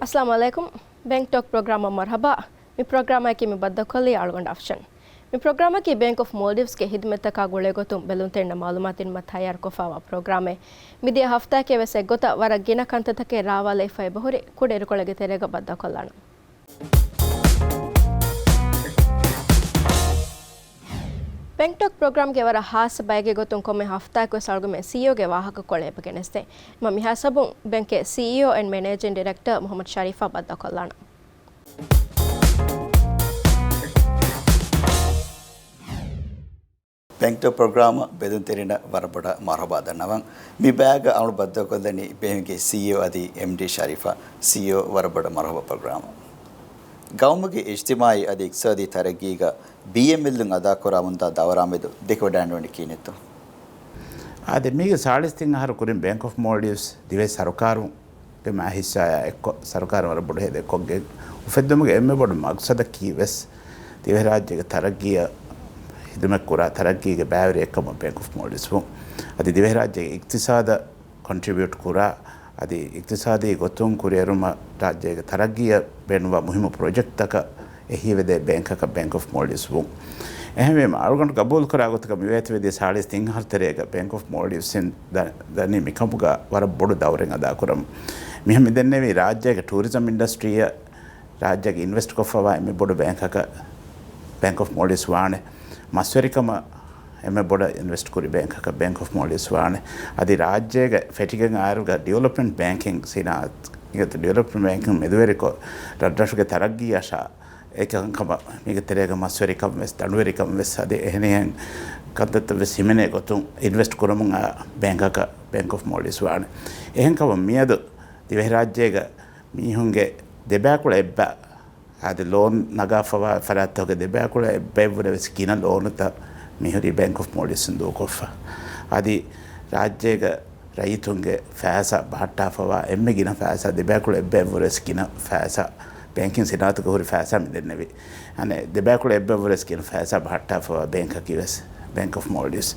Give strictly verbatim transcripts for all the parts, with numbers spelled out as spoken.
އައްސަލާމު ޢަލައިކުމް. ބެންކް ޓޯކް ޕްރޮގްރާމަށް މަރުޙަބާ. މި ޕްރޮގްރާމަކީ މި ބައްދަލުކޮށްލީ އަޅުގަނޑު އަފްޝަން. މި ޕްރޮގްރާމަކީ ބޭންކް އޮފް މޯލްޑިވްސްގެ ހިދުމަތްތަކާ ގުޅޭގޮތުން ބެލުންތެރިންނަށް މަޢުލޫމާތު ދިނުމަށް ތައްޔާރުކޮށްފައިވާ ޕްރޮގްރާމެއް. މިދިޔަ ހަފްތާއެކޭ ވެސް އެއްގޮތަށް ވަރަށް ގިނަ ކަންތައްތަކެއް ރާވާލައިފަ އެބަހުރި ކުޑައިރުކޮޅެއްގެ ތެރޭގަ ބައްދަލުކޮށްލާނަން. ބެންކް ޓޯކް ޕްރޮގްރާމްގެ ވަރަށް ހާއްސަ ބައެއްގެ ގޮތުން ކޮންމެ ހަފްތާއެކުވެސް އަޅުގަނޑުމެން ސީއީއޯގެ ވާހަކަކޮޅެއް އެބަ ގެނެސްދޭ. މިހާ ހިސާބުން ބެންކެއް ސީއީއޯ އެންޑް މެނޭޖިން ޑިރެކްޓަރ މުޙައްމަދު ޝަރީފާ ބައްދަލުކޮށްލާނަން. ބެންކް ޓޯކް ޕްރޮގްރާމަށް ބެލުންތެރިންނަށް ވަރަށް ބޮޑަށް މަރުޙަބާ ދަންނަވަން. މި ބައިގަ އަޅުގަނޑު ބައްދަލުކޮށްލަނީ ބެހެމީގެ ސީއީއޯ އަދި އެމްޑީ ޝަރީފާ. ސީއީއޯ ވަރަށް ބޮޑަށް މަރުޙަބާ ޕްރޮގްރާމަށް. ގައުމުގެ އިޖްތިމާޢީ އަދި އިޤްތިޞާދީ ތަރައްގީގަ ބީއެމްއެލުން އަދާކުރާ އުނދާ ދައުރާ މެދު ދެކެވަޑައިގަންނަވަނީ ކިހިނެއްތޯ؟ އާދެ، މީގެ ސާޅީސް ތިން އަހަރު ކުރިން ބޭންކް އޮފް މޯލްޑިވްސް ދިވެހި ސަރުކާރުގެ މާ ހިއްސާއާ އެއްކޮށް، ސަރުކާރުން ވަރަށް ބޮޑު ހޭދައެއް ކޮށްގެން އުފެއްދުމުގެ އެންމެ ބޮޑު މަގްސަދަކީ ވެސް ދިވެހިރާއްޖޭގެ ތަރައްގީއަށް ހިދުމަތްކުރާ ތަރައްގީގެ ބައިވެރިއެއްކަމަށް ބޭންކް އޮފް މޯލްޑިވްސް ވުން. އަދި ދިވެހިރާއްޖޭގެ އިޤްތިޞާދަށް ކޮންޓްރިބިއުޓް ކުރާ، އަދި އިޤްތިޞާދީ ގޮތުން ކުރިއެރުމަށް ރާއްޖޭގެ ތަރައްގީއަށް ބޭނުންވާ މުހިއްމު ޕްރޮޖެކްޓްތަކަށް އެހީވެދޭ ބޭންކަކަށް ބޭންކް އޮފް މޯލްޑިވްސް ވުން. އެހެންވީމަ، އަޅުގަނޑު ގަބޫލުކުރާ ގޮތަކަށް މިވޭތުވެދިޔަ ސާޅީސް ތިން އަހަރު ތެރޭގަ ބޭންކް އޮފް މޯލްޑިވްސްއިން ދަ-، ދަނީ މިކަމުގަ ވަރަށް ބޮޑު ދައުރެއް އަދާކުރަމުން. މިހެން މިދެންނެވީ ރާއްޖޭގެ ޓޫރިޒަމް އިންޑަސްޓްރީއަށް ރާއްޖޭގެ އިންވެސްޓް ކޮށްފަވާ އެންމެ ބޮޑު ބޭންކަކަށް ބޭންކް އޮފް މޯލްޑިވްސް ވާނެ. މަސްވެރިކަމަށް އެންމެ ބޮޑަށް އިންވެސްޓް ކުރި ބޭންކަކަށް ބޭންކް އޮފް މޯލްޑިވްސް ވާނެ. އަދި ރާއްޖޭގެ ފެށިގެން އާއިރުގަ ޑިވެލޮޕްމަންޓް ބޭންކިން ސިނާއަތު، ޑިވެލޮޕްމަންޓް ބޭންކިން މެދުވެރިކޮށް، ރަށްރަށުގެ ތަރައްގީއަށާ އެކަންކަމަށް މީގެ ތެރޭގަ މަސްވެރިކަން ވެސް، ތަނުވެރިކަން ވެސް، އަދި އެހެނިހެން ކަންތައްތައް ވެސް ހިމެނޭ ގޮތުން އިންވެސްޓް ކުރަމުން އާ ބޭންކަކަށް ބޭންކް އޮފް މޯލްޑިވްސް ވާނެ. އެހެންކަމަށް މިއަދު ދިވެހިރާއްޖޭގަ މީހުންގެ ދެބައިކުޅަ އެއްބަ އަދި ލޯން ނަގާފަވާ ފަރާތްތަކުގެ ދެބައިކުޅަ އެއްބައެއްވުރެ ވެސް ގިނަ ލޯނުތައް މިހުރީ ބޭންކް އޮފް މޯލްޑިވްސްއިން ދޫކޮށްފަ. އަދި ރާއްޖޭގަ ރައްޔިތުންގެ ފައިސާ ބަހައްޓާފަވާ އެންމެ ގިނަ ފައިސާ، ދެބައިކުޅަ އެއްބައެއްވުރެ ވެސް ގިނަ ފައިސާ، ބޭންކިން ސިނާއަތުގަ ހުރި ފައިސާ މިދެންނެވި. އަނެއް ދެބައިކުޅަ އެއްބައެއްވުރެ ވެސް ގިނަ ފައިސާ ބަހައްޓާފަވާ ބޭންކަކީ ވެސް ބޭންކް އޮފް މޯލްޑިވްސް.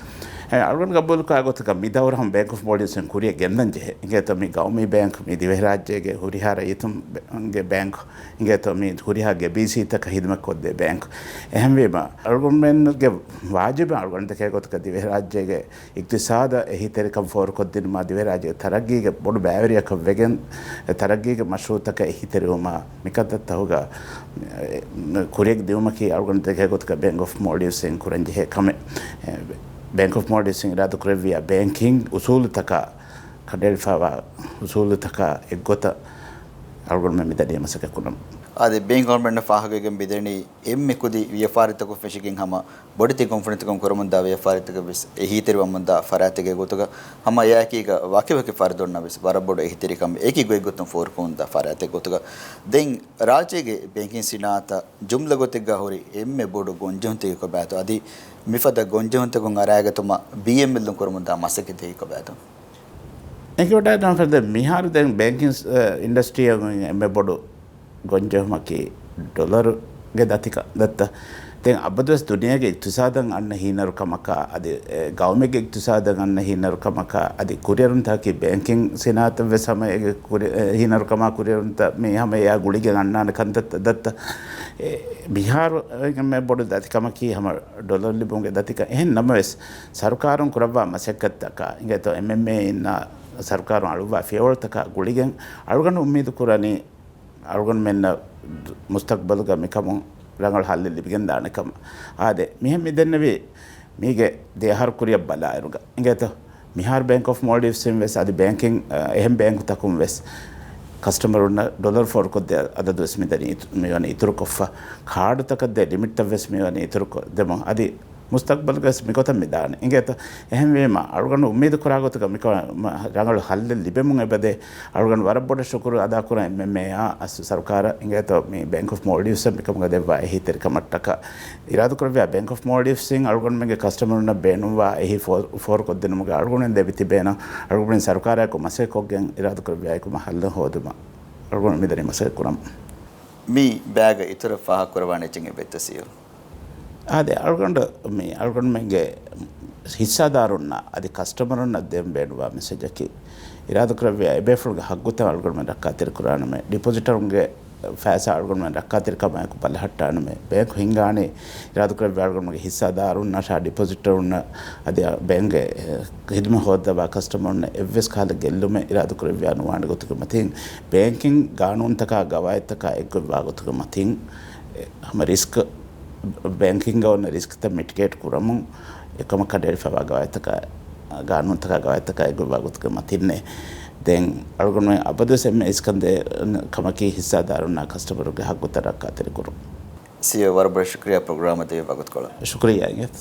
އެ، އަޅުގަނޑު ގަބޫލުކުރާ ގޮތަކަށް މި ދައުރަށް ބޭންކް އޮފް މޯލްޑިވްސްއިން ކުރިއަށް ގެންދަން ޖެހޭ. އިނގޭތޯ މި ގައުމީ ބޭންކް މި ދިވެހިރާއްޖޭގެ ހުރިހާ ރައްޔިތުންގެ ބޭންކް، އިނގޭތޯ މި ހުރިހާ ގެބީސީތަކަށް ހިދުމަތްކޮށްދޭ ބޭންކް. އެހެންވީމަ، އަޅުގަނޑުމެންގެ ވާޖިބެއް އަޅުގަނޑު ދެކޭ ގޮތަކަށް ދިވެހިރާއްޖޭގެ އިޤްތިޞާދަށް އެހީތެރިކަން ފޯރުކޮށްދިނުމާ، ދިވެހިރާއްޖޭގެ ތަރައްގީގެ ބޮޑު ބައިވެރިޔަކަށް ވެގެން، ތަރައްގީގެ މަޝްރޫޢުތަކަށް އެހީތެރިވުމާ، މިކަންތައްތަކުގަ ކުރިއަށް ދިއުމަކީ އަޅުގަނޑު ދެކޭ ގޮތަކަށް ބޭންކް އޮފް މޯލްޑިވްސްއިން ކުރަންޖެހޭ ކަމެއް. ބޭންކް އޮފް މޯލްޑިވްސްއިން އިރާދަކުރެއްވިޔާ ބޭންކިން އުސޫލުތަކާ ކަނޑައެޅިފައިވާ އުސޫލުތަކާ އެއްގޮތަށް އަޅުގަނޑުމެން މިދަނީ މަސައްކަތް ކުރަން. އާދެ، ބޭންކް އަޅުގަނޑަށް ފާހަގަވެގެން މިދަނީ އެންމެ ކުދި ވިޔަފާރިތަކުން ފެށިގެން ހަމަ ބޮޑެތި ކުންފުނިތަކުން ކުރަމުންދާ ވިޔަފާރިތަކެއް ވެސް އެހީތެރިވަމުންދާ ފަރާތެއްގެ ގޮތުގަ ހަމަ އެއާއެކީގަ ވަކިވަކި ފަރުދުންނަށް ވެސް ވަރަށް ބޮޑު އެހީތެރިކަމެއް އެކި ގޮތްގޮތުން ފޯރުކުރަމުންދާ ފަރާތެއް ގޮތުގަ ދެން ރާއްޖޭގެ ބޭންކިން ސިނާއަތަށް ޖުމްލަ ގޮތެއްގަ ހުރި އެންމެ ބޮޑު ގޮންޖެހުންތަކެއް ކޮބާތޯ؟ އަދި މިފަދަ ގޮންޖެހުންތަކުން އަރައިގަތުމަށް ބީއެމްއެލުން ކުރަމުންދާ މަސައްކަތްތަކެއް ކޮބާތޯ؟ އެކިވަޑައިގަންނަވާ ފަދަ މިހާރު ދެން ބޭންކިން، އަ، އިންޑަސްޓްރީއަށް އެންމެ ބޮޑު ގޮންޖެހުމަކީ ޑޮލަރުގެ ދަތިކަން ދައްތަ. ދެން އަބަދުވެސް ދުނިޔޭގެ އިޤްތިޞާދަށް އަންނަ ހީނަރުކަމަކާ، އަދި، އެ، ގައުމެއްގެ އިޤްތިޞާދަށް އަންނަ ހީނަރުކަމަކާ، އަދި ކުރިއެރުންތަކީ ބޭންކިން ސިނާއަތަށް ވެސް ހަމަ އޭގެ ކުރި-، އެ، ހީނަރުކަމާ ކުރިއެރުންތައް މީ ހަމަ އެއާ ގުޅިގެން އަންނާނެ ކަންތައްތައް ދައްތަ. އެ، މިހާރު އެންމެ ބޮޑު ދަތިކަމަކީ ހަމަ ޑޮލަރު ލިބުމުގެ ދަތިކަން. އެހެން ނަމަވެސް، ސަރުކާރުން ކުރައްވާ މަސައްކަތްތަކާ އިނގޭތޯ އެމްއެމްއޭ އިންނާ ސަރުކާރުން އަޅުއްވާ ފިޔަވަޅުތަކާ ގުޅިގެން އަޅުގަނޑު އުއްމީދު ކުރަނީ، އަޅުގަނޑުމެންނަށް މުސްތަޤްބަލުގަ މިކަމުން ރަނގަޅު ހައްލެއް ލިބިގެންދާނެ ކަމަށް. އާދެ، މިހެން މިދެންނެވި މީގެ ދެ އަހަރު ކުރިއަށް ބަލާއިރުގަ އިނގޭތޯ، މިހާރު ބޭންކް އޮފް މޯލްޑިވްސްއިން ވެސް އަދި ބޭންކިން، އަ، އެހެން ބޭންކުތަކުން ވެސް ކަސްޓަމަރުންނަށް ޑޮލަރު ފޯރުކޮށްދޭ އަދަދު ވެސް މިދަނީ އިތު-، މިވަނީ އިތުރުކޮށްފަ. ކާޑުތަކަށް ދޭ ލިމިޓްތައް ވެސް މިވަނީ އިތުރުކޮށްދެމުން. އަދި މުސްތަޤްބަލުގަވެސް މިގޮތަށް މިދާނެ. އިނގޭތަ؟ އެހެންވީމަ، އަޅުގަނޑު އުއްމީދު ކުރާ ގޮތުގަ މިކަމަށް ރަނގަޅު ހައްލެއް ލިބެމުން އެބަދޭ. އަޅުގަނޑު ވަރަށް ބޮޑަށް ޝުކުރު އަދާކުރަން އެމްއެމްއޭއާ ސަރުކާރަށް އިނގޭތޯ މި ބޭންކް އޮފް މޯލްޑިވްސްއަށް މިކަމުގަ ދެއްވާ އެހީތެރިކަމަށްޓަކާ. އިރާދަކުރެއްވިޔާ ބޭންކް އޮފް މޯލްޑިވްސްއިން އަޅުގަނޑުމެންގެ ކަސްޓަމަރުންނަށް ބޭނުންވާ އެހީ ފޯ-، ފޯރުކޮށްދިނުމުގަ އަޅުގަނޑުމެން ދެމިތިބޭނަން. އަޅުގަނޑުމެން ސަރުކާރާއެކު މަސައްކަތްކޮށްގެން އިރާދަކުރެއްވިޔާ އެކަމަށް ހައްލު ހޯދުމަށް އަޅުގަނޑު މިދަނީ މަސައްކަތް ކުރަމުން. މި ބައިގަ އިތުރަށް ފާހަގަކުރައްވާނެ އެއްޗެއް އެބައޮތްތަ ސީއީއޯ؟ އާދެ، އަޅުގަނޑު މި އަޅުގަނޑުމެންގެ ހިއްސާދާރުންނަށް އަދި ކަސްޓަމަރުންނަށް ދޭން ބޭނުންވާ މެސެޖަކީ، އިރާދަކުރެއްވިޔާ އެބޭފުޅުގެ ހައްގުތައް އަޅުގަނޑުމެން ރައްކާތެރިކުރާނަމޭ، ޑިޕޮޒިޓަރުންގެ ފައިސާ އަޅުގަނޑުމެން ރައްކާތެރިކަމާއެކު ބަލަހައްޓާނަމޭ، ބޭންކު ހިންގާނީ އިރާދަކުރެއްވިޔާ އަޅުގަނޑުމެންގެ ހިއްސާދާރުންނަށާ ޑިޕޮޒިޓަރުންނަށް އަދި ބޭންކްގެ ޚިދުމަތް ހޯއްދަވާ ކަސްޓަމަރުންނަށް އެއްވެސް ކަހަލަ ގެއްލުމެއް އިރާދަކުރެއްވިޔާ ނުވާނެ ގޮތުގެ މަތީން، ބޭންކިން ގާނޫނުތަކާ ގަވާއިދުތަކާ އެއްގޮތްވާ ގޮތުގެ މަތީން، ހަމަ ރިސްކް، ބޭންކިންގަ އޮންނަ ރިސްކްތައް މިޓިގޭޓް ކުރަމުން އެކަމަށް ކަނޑައެޅިފައިވާ ގަވާއިދުތަކާ، ގާނޫނުތަކާ ގަވާއިދުތަކާ އެއްގޮތްވާ ގޮތުގެ މަތިންނޭ. ދެން އަޅުގަނޑުމެން އަބަދުވެސް އެންމެ އިސްކަންދޭ ކަމަކީ ހިއްސާދާރުންނާ ކަސްޓަމަރުގެ ހައްގުތައް ރައްކާތެރިކުރުން. ސީއީއޯ ވަރަށް ބޮޑަށް ޝުކުރިއްޔާ ޕްރޮގްރާމަށް ދެވި ވަގުތުކޮޅަށް. ޝުކުރިއްޔާ އިނގޭތަ.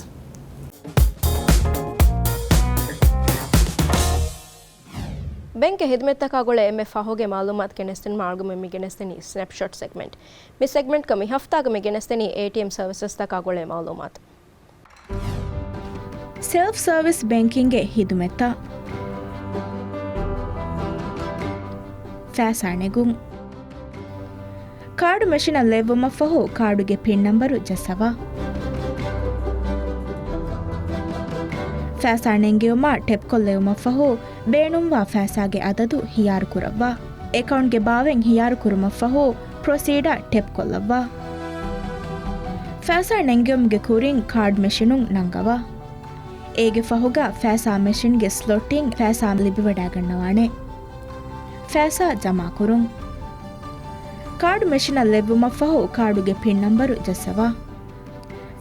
ބޭންކްގެ ހިދުމަތްތަކާ ގުޅޭ އެންމެ ފަހުގެ މައުލޫމާތު ގެނެސްދިނުމަށް އަޅުގަނޑުމެން މި ގެނެސްދެނީ ސްނެޕްޝޮޓް ސެގްމެންޓް. މި ސެގްމެންޓްގަ މި ހަފްތާގަ މި ގެނެސްދެނީ އޭޓީއެމް ސަރވިސަސްތަކާ ގުޅޭ މައުލޫމާތު. ސެލްފް ސަރވިސް ބޭންކިންގގެ ހިދުމަތްތައް. ފައިސާ ނެގުން. ކާޑު މެޝިނަށް ލެއްވުމަށްފަހު ކާޑުގެ ޕިން ނަންބަރު ޖައްސަވާ. ފައިސާ ނެންގެވުމަށް ޓެޕްކޮށްލެވުމަށްފަހު ބޭނުންވާ ފައިސާގެ އަދަދު ހިޔާރު ކުރައްވާ. އެކައުންޓްގެ ބާވަތް ހިޔާރު ކުރުމަށްފަހު ޕްރޮސީޑަށް ޓެޕްކޮށްލައްވާ. ފައިސާ ނެންގެވުމުގެ ކުރިން ކާޑް މެޝިނުން ނަންގަވާ. އޭގެ ފަހުގަ ފައިސާ މެޝިންގެ ސްލޮޓިން ފައިސާ ލިބިވަޑައިގަންނަވާނެ. ފައިސާ ޖަމާކުރުން. ކާޑު މެޝިނަށް ލެއްވުމަށްފަހު ކާޑުގެ ޕިން ނަންބަރު ޖައްސަވާ.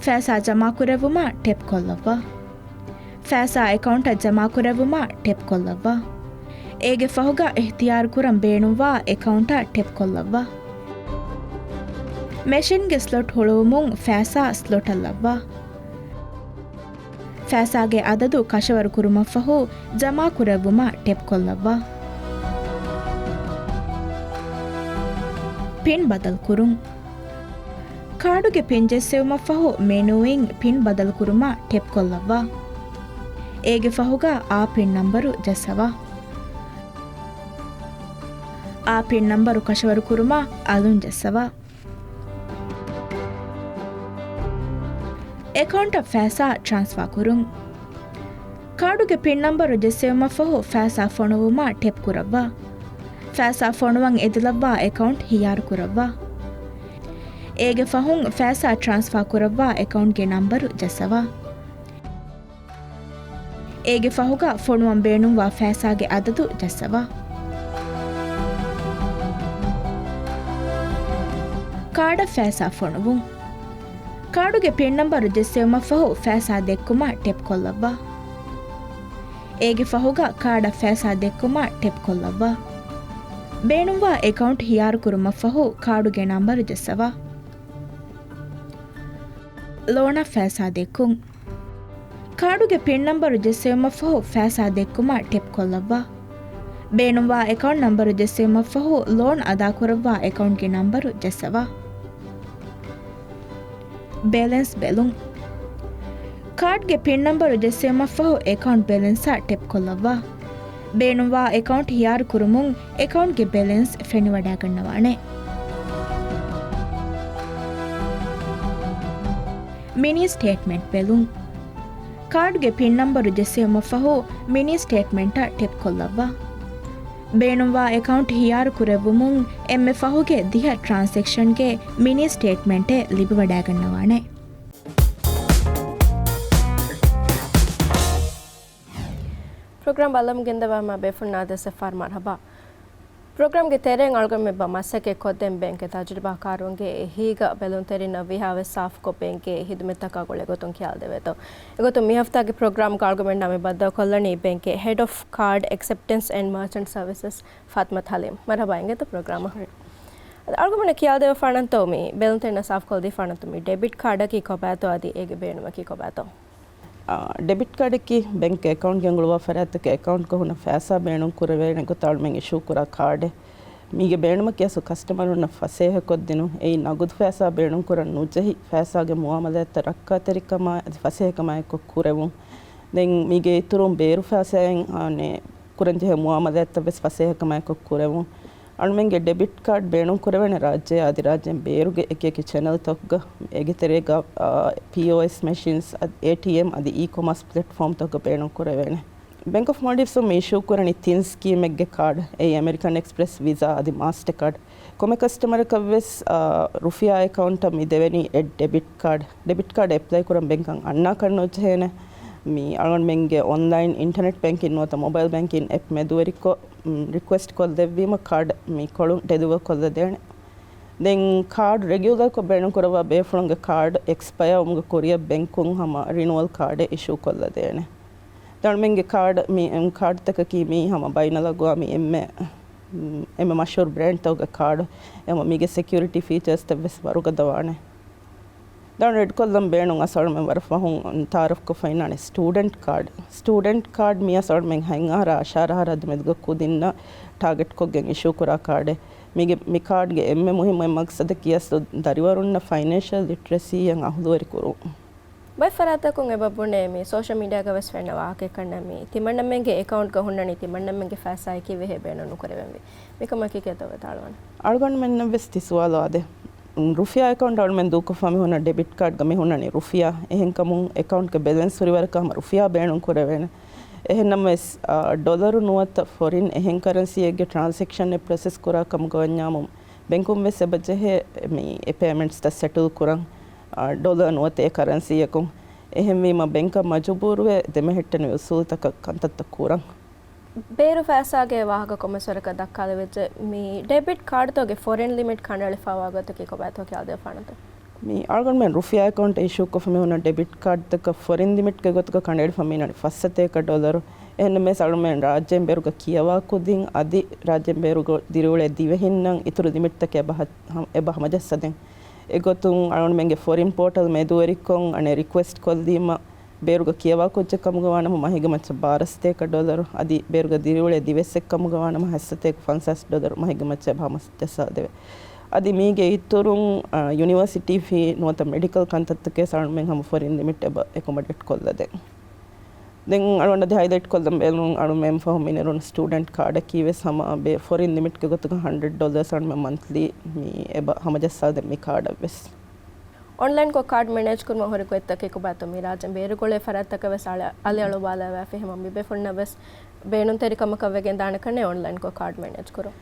ފައިސާ ޖަމާކުރެއްވުމަށް ޓެޕްކޮށްލައްވާ. ފައިސާ އެކައުންޓަށް ޖަމާކުރެއްވުމަށް ޓެޕްކޮށްލައްވާ. އޭގެ ފަހުގަ އިހްތިޔާރު ކުރަން ބޭނުންވާ އެކައުންޓަށް ޓެޕްކޮށްލައްވާ. މެޝިންގެ ސްލޮޓް ހުޅުވުމުން ފައިސާ ސްލޮޓަށް ލައްވާ. ފައިސާގެ އަދަދު ކަށަވަރު ކުރުމަށްފަހު ޖަމާކުރެއްވުމަށް ޓެޕްކޮށްލައްވާ. ޕިން ބަދަލުކުރުން. ކާޑުގެ ޕިން ޖެއްސެވުމަށްފަހު މެނޫއިން ޕިން ބަދަލުކުރުމަށް ޓެޕްކޮށްލައްވާ. އޭގެ ފަހުގަ އާ ޕިން ނަންބަރު ޖައްސަވާ. އާ ޕިން ނަންބަރު ކަށަވަރު ކުރުމަށް އަލުން ޖައްސަވާ. އެކައުންޓަށް ފައިސާ ޓްރާންސްފާ ކުރުން. ކާޑުގެ ޕިން ނަންބަރު ޖެއްސެވުމަށްފަހު ފައިސާ ފޮނުވުމަށް ޓެޕް ކުރައްވާ. ފައިސާ ފޮނުވަން އެދިލައްވާ އެކައުންޓް ހިޔާރު ކުރައްވާ. އޭގެ ފަހުން ފައިސާ ޓްރާންސްފާ ކުރައްވާ އެކައުންޓްގެ ނަންބަރު ޖައްސަވާ. އޭގެ ފަހުގަ ފޮނުވަން ބޭނުންވާ ފައިސާގެ އަދަދު ޖައްސަވާ. ކާޑަށް ފައިސާ ފޮނުވުން. ކާޑުގެ ޕިން ނަންބަރު ޖެއްސެވުމަށްފަހު ފައިސާ ދެއްކުމަށް ޓެޕް ކޮށްލައްވާ. އޭގެ ފަހުގަ ކާޑަށް ފައިސާ ދެއްކުމަށް ޓެޕް ކޮށްލައްވާ. ބޭނުންވާ އެކައުންޓް ހިޔާރު ކުރުމަށްފަހު ކާޑުގެ ނަންބަރު ޖައްސަވާ. ލޯނަށް ފައިސާ ދެއްކުން. ކާޑުގެ ޕިން ނަންބަރު ޖެއްސެވުމަށްފަހު ފައިސާ ދެއްކުމަށް ޓެޕް ކޮށްލައްވާ. ބޭނުންވާ އެކައުންޓް ނަންބަރު ޖެއްސެވުމަށްފަހު ލޯން އަދާކުރައްވާ އެކައުންޓްގެ ނަންބަރު ޖައްސަވާ. ބެލެންސް ބެލުން. ކާޑްގެ ޕިން ނަންބަރު ޖެއްސެވުމަށްފަހު އެކައުންޓް ބެލެންސަށް ޓެޕް ކޮށްލައްވާ. ބޭނުންވާ އެކައުންޓް ހިޔާރު ކުރުމުން އެކައުންޓްގެ ބެލެންސް ފެނިވަޑައިގަންނަވާނެ. މިނީ ސްޓޭޓްމަންޓް ބެލުން. ކާޑުގެ ޕިން ނަންބަރު ޖެއްސެވުމަށްފަހު މިނީ ސްޓޭޓްމަންޓަށް ޓެޕް ކޮށްލައްވާ. ބޭނުންވާ އެކައުންޓް ހިޔާރު ކުރެއްވުމުން އެންމެ ފަހުގެ ދިހަ ޓްރާންސެކްޝަންގެ މިނީ ސްޓޭޓްމަންޓެއް ލިބިވަޑައިގަންނަވާނެ. ޕްރޮގްރާމް ބަލަމުން ގެންދަވާ މާ ބޭފުޅުންނާ ދެއްސެއްފަހަރު މަރުހަބާ. ޕްރޮގްރާމްގެ ތެރެއިން އަޅުގަނޑުމެން ބަ މަސައްކަތް ކޮށްދޭން ބޭންކްގެ ތަޖުރިބާކާރުންގެ އެހީގަ ބެލުންތެރިންނަށް ވީހާވެސް ސާފުކޮށް ބޭންކްގެ ހިދުމަތްތަކާ ގުޅޭ ގޮތުން ކިޔާލަދެވޭތޯ. އެގޮތުން މި ހަފްތާގެ ޕްރޮގްރާމްގަ އަޅުގަނޑުމެންނާ މި ބައްދަލުކޮށްލަނީ ބޭންކްގެ ހެޑް އޮފް ކާޑް އެކްސެޕްޓެންސް އެންޑް މާޗަންޓް ސަރވިސަސް ފާތިމަތު ހަލީމް. މަރުހަބާ އިނގޭތޯ ޕްރޮގްރާމަށް. އަޅުގަނޑުމެންނަށް ކިޔާލަދެއްވާނަންތޯ މި ބެލުންތެރިންނަށް ސާފުކޮށްދީފާނަންތޯ މި ޑެބިޓް ކާޑަކީ ކޮބާތޯ އަދި އޭގެ ބޭނުމަކީ ކޮބާތޯ؟ އާ، ޑެބިޓް ކާޑަކީ ބޭންކް އެކައުންޓް ގެންގުޅުވާ ފަރާތްތަކަށް އެކައުންޓްގަ ހުންނަ ފައިސާ ބޭނުން ކުރެވޭނެ ގޮތަށް އަޅުމެން އިޝޫ ކުރާ ކާޑެއް. މީގެ ބޭނުމަކީ އަސްލު ކަސްޓަމަރުންނަށް ފަސޭހަކޮށްދިނުން. އެއީ ނަގުދު ފައިސާ ބޭނުން ކުރަން ނުޖެހި، ފައިސާގެ މުއާމަލާތްތައް ރައްކާތެރިކަމާ އަދި ފަސޭހަކަމާއެކު ކުރެވުން. ދެން މީގެ އިތުރުން ބޭރު ފައިސާއިން، އާނެ، ކުރަންޖެހޭ މުއާމަލާތްތައް ވެސް ފަސޭހަކަމާއެކު ކުރެވުން. އަޅުމެންގެ ޑެބިޓް ކާޑް ބޭނުން ކުރެވޭނެ ރާއްޖެއާ އަދި ރާއްޖޭން ބޭރުގެ އެކިއެކި ޗެނަލްތަކުގަ، އޭގެ ތެރޭގަ، އާ، ޕީއޯއެސް މެޝިންސް، އަދި އޭޓީއެމް އަދި އީ ކޮމާސް ޕްލެޓްފޯމްތަކުގަ ބޭނުން ކުރެވޭނެ. ބެންކް އޮފް މޯލްޑިވްސް މި އިޝޫ ކުރަނީ ތިން ސްކީމެއްގެ ކާޑް. އެއީ އެމެރިކަން އެކްސްޕްރެސް، ވިސާ އަދި މާސްޓަކާޑް. ކޮންމެ ކަސްޓަމަރަކަށް ވެސް، އާ، ރުފިޔާ އެކައުންޓަށް މި ދެވެނީ އެއް ޑެބިޓް ކާޑް. ޑެބިޓް ކާޑް އެޕްލައި ކުރަން ބެންކަށް އަންނާކަށް ނުޖެހޭނެ. މި އަޅުގަނޑުމެންގެ އޮންލައިން އިންޓަނެޓް ބޭންކިން ނުވަތަ މޮބައިލް ބޭންކިން އެޕް މެދުވެރިކޮށް، މް، ރިކުއެސްޓް ކޮށްދެއްވީމަ ކާޑް މި ކޮޅުން ޓެދުވަ ކޮށްލަދޭނެ. ދެން ކާޑް ރެގިއުލަރކޮށް ބޭނުންކުރައްވާ ބޭފުޅުންގެ ކާޑް އެކްސްޕަޔާ ވުމުގެ ކުރިއަށް ބެންކުން ހަމަ ރިނުއަލް ކާޑެއް އިޝޫ ކޮށްލަދޭނެ. ދަނޑުމެންގެ ކާޑް މި، އެ، ކާޑްތަކަކީ މީ ހަމަ ބައިނަލްއަގުވާމީ އެންމެ، އެންމެ މަޝްހޫރު ބްރޭންޑްތަކުގެ ކާޑު. އެ ހަމަ މީގެ ސެކިއުރިޓީ ފީޗާސްތައް ވެސް ވަރުގަދަ ވާނެ. ދަނޑު އެޑްކޮށްލަން ބޭނުން އަސް އަޅުމެން ވަރަށް ފަހުން ތާރަފްކޮށްފައިންނާނެ ސްޓޫޑެންޓް ކާޑް. ސްޓޫޑެންޓް ކާޑް މި އަސް އަޅުމެން ހަތް އަހަރާ އަށާރަ އަހަރާ ދެމެދުގަ ކުދިންނަށް ޓާގެޓްކޮށްގެން އިޝޫ ކުރާ ކާޑެއް. މީގެ، މި ކާޑްގެ އެންމެ މުހިއްމު އެއް މަގްސަދަކީ އަސްލު ދަރިވަރުންނަށް ފައިނޭންޝަލް ލިޓްރެސީއަށް އަހުލުވެރި ކުރުން. ބައެއް ފަރާތްތަކުން އެބަ ބުނޭ މި ސޯޝަލް މީޑިއާގަ ވެސް ފެންނަ ވާހަކައެއްކަންނޭ މި ތިމަންނަމެންގެ އެކައުންޓްގަ ހުންނަނީ ތިމަންނަމެންގެ ފައިސާއަކީ ވެހޭ ބޭނުން ނުކުރެވެންވީ. މިކަމަކީ ކިހިނެއްތޯ ވަދާޅުވަން. އަޅުގަނޑުމެންނަށް ވެސް ތި ސުވާލު އާދޭ. ރުފިޔާ އެކައުންޓް އަޅުމެން ދޫކޮށްފަ މި ހުންނަ ޑެބިޓް ކާޑްގަ މި ހުންނަނީ ރުފިޔާ. އެހެންކަމުން އެކައުންޓްގެ ބެލެންސް ހުރި ވަރަކަށް ހަމަ ރުފިޔާ ބޭނުން ކުރެވޭނެ. އެހެންނަމަވެސް، އާ، ޑޮލަރު ނުވަތަ ފޮރިން އެހެން ކަރަންސީއެއްގެ ޓްރާންސެކްޝަނެއް ޕްރޮސެސް ކުރާ ކަމުގަ ވަންޏާމު، ބެންކުން ވެސް އެބަ ޖެހޭ މި އެ ޕޭމެންޓްސްތައް ސެޓުލް ކުރަން، އާ، ޑޮލަރ ނުވަތަ އެ ކަރަންސީއަކުން. އެހެންވީމަ ބެންކަށް މަޖުބޫރުވެ ދެމެހެއްޓެނިވި އުސޫލުތަކަށް ކަންތައްތައް ކުރަން. ބޭރު ފައިސާގެ ވާހަކަ ކޮންމެސް ވަރަކަށް ދައްކާލެވިއްޖެ. މި ޑެބިޓް ކާޑުތަކުގެ ފޮރިން ލިމިޓް ކަނޑައެޅިފައިވާ ގޮތަކީ ކޮބާތޯ ކިޔާދެއްވާނަންތަ؟ މި އަޅުގަނޑުމެން ރުފިޔާ އެކައުންޓް އިޝޫކޮށްފަ މި ހުންނަ ޑެބިޓް ކާޑްތަކަށް ފޮރިން ލިމިޓްގެ ގޮތުގަ ކަނޑައެޅިފަ މި ހުންނަނީ ފައްސަތޭކަ ޑޮލަރު. އެހެންނަމަވެސް އަޅުމެން ރާއްޖޭން ބޭރުގަ ކިޔަވާ ކުދިން އަދި ރާއްޖޭން ބޭރުގަ ދިރިއުޅޭ ދިވެހިންނަށް އިތުރު ލިމިޓްތަކެއް އެބަ ހަ-، ހަ-، އެބަ ހަމަޖައްސަދޭން. އެގޮތުން އަޅުގަނޑުމެންގެ ފޮރިން ޕޯޓަލް މެދުވެރިކޮށް އަނެއް ރިކުއެސްޓް ކޮށްލީމަ، ބޭރުގަ ކިޔަވާ ކުއްޖެއް ކަމުގަ ވާނަމަ މަހެއްގެ މައްޗަށް ބާރަ ސަތޭކަ ޑޮލަރު، އަދި ބޭރުގަ ދިރިއުޅޭ ދިވެއްސެއް ކަމުގަ ވާނަމަ ހަތް ސަތޭކަ ފަންސާސް ޑޮލަރު މަހެއްގެ މައްޗަށް ހަމަޖައްސާދެވޭ. އަދި މީގެ އިތުރުން، އާ، ޔުނިވަރސިޓީ ފީ ނުވަތަ މެޑިކަލް ކަންތައްތަކެއް އަޅުމެން ހަމަ ފޮރިން ލިމިޓް އެބަ އެކޮމޮޑޭޓް ކޮށްލަދޭން. ދެން އަޅުގަނޑަށް އަދި ހައިލައިޓް ކޮށްލަން ބޭނުން އަޅުމެން ފަހު މިނެރުން ސްޓޫޑެންޓް ކާޑަކީ ވެސް ހަމަ ބޭ ފޮރިން ލިމިޓްގެ ގޮތުގަ ހަންޑްރެޑް ޑޮލަރސް އަޅުމެން މަންތްލީ މި އެބަ ހަމަޖައްސާދޭން މި ކާޑަށް ވެސް. އޮންލައިންކޮށް ކާޑް މެނޭޖް ކުރުމަށް ހުރި ގޮތްތަކެއް ކޮބާތޯ މި ރާއްޖޭން ބޭރުގަ އުޅޭ ފަރާތްތަކަށް ވެސް އަލި-، އަލިއަޅުވާލައިފި ހަމަ މި ބޭފުޅުންނަށް ވެސް ބޭނުންތެރިކަމަކަށް ވެގެން ދާނެ ކަންނޭ އޮންލައިންކޮށް ކާޑް މެނޭޖް ކުރުން.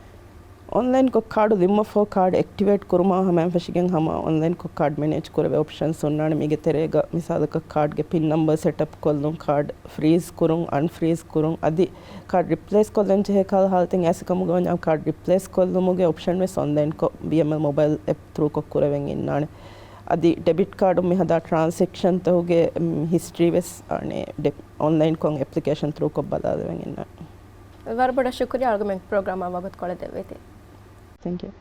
އޮންލައިންކޮށް ކާޑު ލިބުމަށްފަހު ކާޑް އެކްޓިވޭޓް ކުރުމާ ހަމައިން ފެށިގެން ހަމަ އޮންލައިންކޮށް ކާޑް މެނޭޖް ކުރެވޭ އޮޕްޝަންސް ހުންނާނެ. މީގެ ތެރޭގަ މިސާލަކަށް ކާޑްގެ ޕިން ނަމްބަރ ސެޓަޕް ކޮށްލުން، ކާޑް ފްރީޒް ކުރުން، އަންފްރީޒް ކުރުން، އަދި ކާޑް ރިޕްލޭސް ކޮށްލަން ޖެހޭ ކަހަލަ ހާލަތެއް އައިސް ކަމުގަ ވަންޏާ ކާޑް ރިޕްލޭސް ކޮށްލުމުގެ އޮޕްޝަން ވެސް އޮންލައިންކޮށް ބީއެމްއެލް މޮބައިލް އެޕް ތްރޫކޮށް ކުރެވެން އިންނާނެ. އަދި ޑެބިޓް ކާޑުން މި ހަދާ ޓްރާންސެކްޝަންތަކުގެ، މް، ހިސްޓްރީ ވެސް އަނެއް ޑެ-، އޮންލައިންކޮށް އެޕްލިކޭޝަން ތްރޫކޮށް ބަލާލެވެން އިންނާނެ. ވަރަށް ބޮޑަށް ޝުކުރިޔާ އަޅުގަނޑުމެން ޕްރޮގްރާމަށް ވަގުތުކޮޅެއް ދެއްވީތީ. ތެންކް ޔޫ.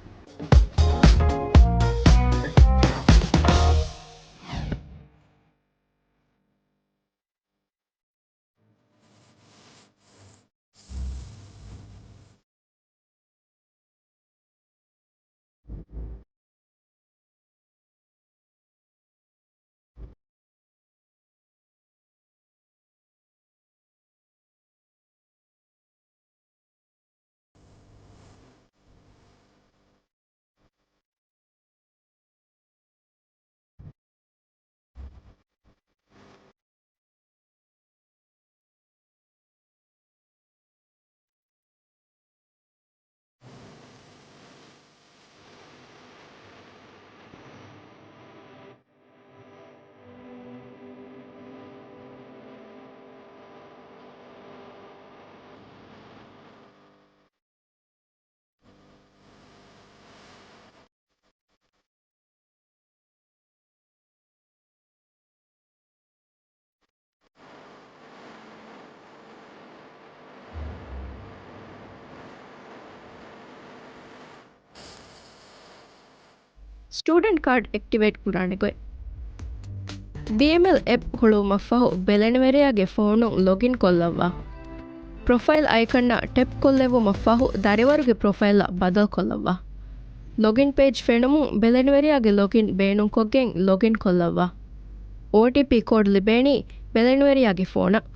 ސްޓޫޑެންޓް ކާޑް އެކްޓިވޭޓް ކުރާނެ ގޮތް. ބީއެމްއެލް އެޕް ހުޅުވުމަށްފަހު ބެލެނިވެރިޔާގެ ފޯނުން ލޮގިން ކޮށްލައްވާ. ޕްރޮފައިލް އައިކަންނަށް ޓެޕް ކޮށްލެއްވުމަށްފަހު ދަރިވަރުގެ ޕްރޮފައިލްއަށް ބަދަލުކޮށްލައްވާ. ލޮގިން ޕޭޖް ފެނުމުން ބެލެނިވެރިޔާގެ ލޮގިން ބޭނުންކޮށްގެން ލޮގިން ކޮށްލައްވާ. އޯޓީޕީ ކޯޑް ލިބޭނީ ބެލެނިވެރިޔާގެ ފޯނަށް.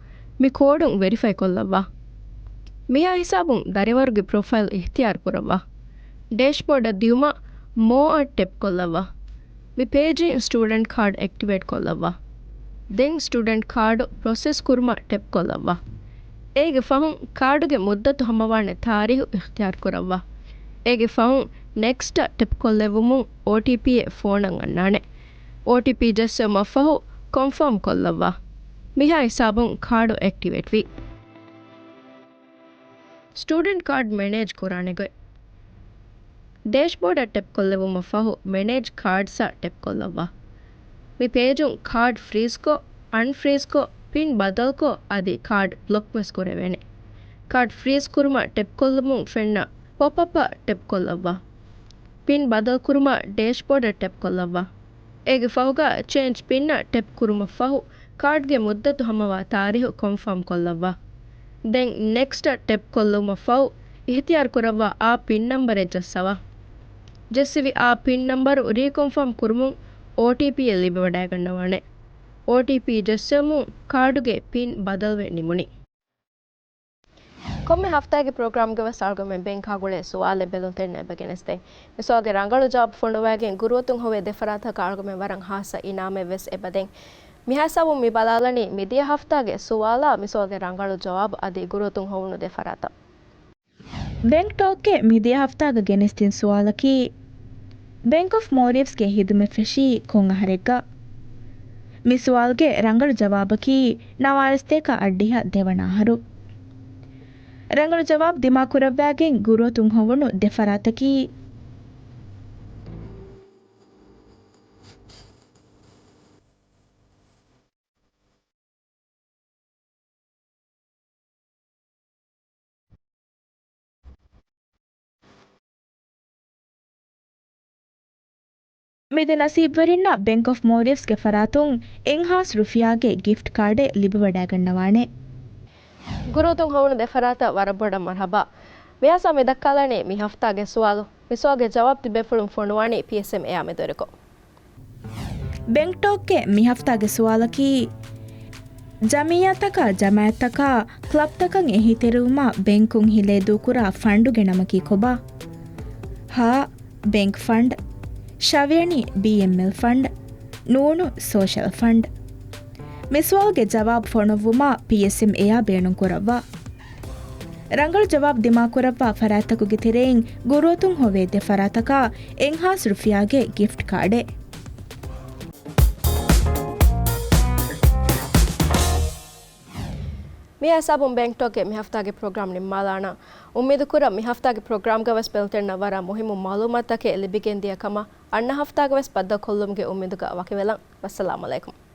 މި ކޯޑުން ވެރިފައި ކޮށްލައްވާ. މިހާ ހިސާބުން ދަރިވަރުގެ ޕްރޮފައިލް އިހްތިޔާރު ކުރައްވާ. ޑޭޝްބޯޑަށް ދިއުމަށް މޯ އަށް ޓެޕް ކޮށްލައްވާ. މި ޕޭޖިން ސްޓޫޑެންޓް ކާޑް އެކްޓިވޭޓް ކޮށްލައްވާ. ދެން ސްޓޫޑެންޓް ކާޑު ޕްރޮސެސް ކުރުމަށް ޓެޕް ކޮށްލައްވާ. އޭގެ ފަހުން ކާޑުގެ މުއްދަތު ހަމަވާނެ ތާރީހު އިޚްތިޔާރު ކުރައްވާ. އޭގެ ފަހުން ނެކްސްޓަށް ޓެޕްކޮށްލެއްވުމުން އޯޓީޕީއެއް ފޯނަށް އަންނާނެ. އޯޓީޕީ ޖެއްސެވުމަށްފަހު ކޮންފާމް ކޮށްލައްވާ. މިހާ ހިސާބުން ކާޑު އެކްޓިވޭޓްވީ. ސްޓޫޑެންޓް ކާޑް މެނޭޖް ކުރާނެ ގޮތް. ޑޭޝްބޯޑަށް ޓެޕްކޮށްލެވުމަށްފަހު މެނޭޖް ކާޑްސްއަށް ޓެޕްކޮށްލައްވާ. މި ޕޭޖުން ކާޑް ފްރީޒްކޮށް، އަންފްރީޒްކޮށް، ޕިން ބަދަލުކޮށް، އަދި ކާޑް ބްލޮކްވެސް ކުރެވޭނެ. ކާޑް ފްރީޒް ކުރުމަށް ޓެޕްކޮށްލުމުން ފެންނަ ޕޮޕްއަޕަށް ޓެޕްކޮށްލައްވާ. ޕިން ބަދަލުކުރުމަށް ޑޭޝްބޯޑަށް ޓެޕްކޮށްލައްވާ. އޭގެ ފަހުގަ ޗޭންޖް ޕިންއަށް ޓެޕް ކުރުމަށްފަހު، ކާޑްގެ މުއްދަތު ހަމަވާ ތާރީހު ކޮންފާމް ކޮށްލައްވާ. ދެން ނެކްސްޓަށް ޓެޕް ކޮށްލުމަށްފަހު، އިހްތިޔާރު ކުރައްވާ އާ ޕިން ނަންބަރެއް ޖައްސަވާ. ޖެއްސެވި އާ ޕިން ނަންބަރު ރީކޮންފާމް ކުރުމުން އޯޓީޕީއެއް ލިބިވަޑައިގަންނަވާނެ. އޯޓީޕީ ޖެއްސެވުމުން ކާޑުގެ ޕިން ބަދަލުވެ ނިމުނީ. ކޮންމެ ހަފްތާގެ ޕްރޮގްރާމްގަވެސް އަޅުގަމެން ބެންކާ ގުޅޭ ސުވާލެއް ބެލުންތެރިންނަށް އެބަ ގެނެސްދޭ. މި ސުވާލުގެ ރަނގަޅު ޖަވާބު ފޮނުވައިގެން ގުރުއަތުން ހޮވޭ ދެ ފަރާތަކަށް އަޅުގަމެން ވަރަށް ހާއްސަ އިނާމެއްވެސް އެބަދޭން. މިހާ ހިސާބުން މި ބަލާލަނީ މިދިޔަ ހަފްތާގެ ސުވާލާ މި ސުވާލުގެ ރަނގަޅު ޖަވާބު އަދި ގުރުއަތުން ހޮވުނު ދެ ފަރާތަށް. ބެންކް ޓޯކްގެ މިދިޔަ ހަފްތާގަ ގެނެސްދިން ސުވާލަކީ، ބެންކް އޮފް މޯލްޑިވްސްގެ ހިދުމަތް ފެށީ ކޮން އަހަރެއްގަ؟ މި ސުވާލުގެ ރަނގަޅު ޖަވާބަކީ، ނަވާރަ ސަތޭކަ އަށްޑިހަ ދެވަނަ އަހަރު. ރަނގަޅު ޖަވާބު ދިމާކުރައްވައިގެން ގުރުއަތުން ހޮވުނު ދެ ފަރާތަކީ، މި ދެ ނަސީބުވެރިންނަށް ބެންކް އޮފް މޯލްޑިވްސްގެ ފަރާތުން އެއްހާސް ރުފިޔާގެ ގިފްޓް ކާޑެއް ލިބިވަޑައިގަންނަވާނެ. ގުރުއަތުން ހޮވުނު ދެ ފަރާތަށް ވަރަށް ބޮޑަށް މަރުޙަބާ. މިހާ ހިސާބުން މި ދައްކާލަނީ މި ހަފްތާގެ ސުވާލު. މި ސުވާލުގެ ޖަވާބު ތިބޭފުޅުން ފޮނުވާނީ ޕީއެސްއެމް އެއާ މެދުވެރިކޮށް. ބެންކް ޓޯކްގެ މި ހަފްތާގެ ސުވާލަކީ، ޖަމިއްޔާތަކާ، ޖަމާއަތްތަކާ، ކްލަބްތަކަށް އެހީތެރިވުމަށް ބެންކުން ހިލޭ ދޫކުރާ ފަންޑުގެ ނަމަކީ ކޮބާ؟ ހާ، ބެންކް ފަންޑް. ށ. ބީއެމްއެލް ފަންޑް. ނޫނު، ސޯޝަލް ފަންޑް. މި ސުވާލުގެ ޖަވާބު ފޮނުއްވުމަށް ޕީއެސްއެމް އެއާ ބޭނުންކުރައްވާ. ރަނގަޅު ޖަވާބު ދިމާކުރައްވާ ފަރާތްތަކުގެ ތެރެއިން ގުރުއަތުން ހޮވޭ ދެ ފަރާތަކަށް އެއްހާސް ރުފިޔާގެ ގިފްޓް ކާޑެއް. މި ހިސާބުން ބެންކް ޓޯކްގެ މި ހަފްތާގެ ޕްރޮގްރާމް ނިންމާލާނަން. އުއްމީދުކުރަން މި ހަފްތާގެ ޕްރޮގްރާމްގަވެސް ބެލުންތެރިންނަށް ވަރަށް މުހިއްމު މައުލޫމާތުތަކެއް ލިބިގެންދިޔަ ކަމަށް. އަންނަ ހަފްތާގަވެސް ބައްދަލުކޮށްލުމުގެ އުއްމީދުގަ ވަކިވެލަން. ވައްސަލާމް އަލައިކުމް.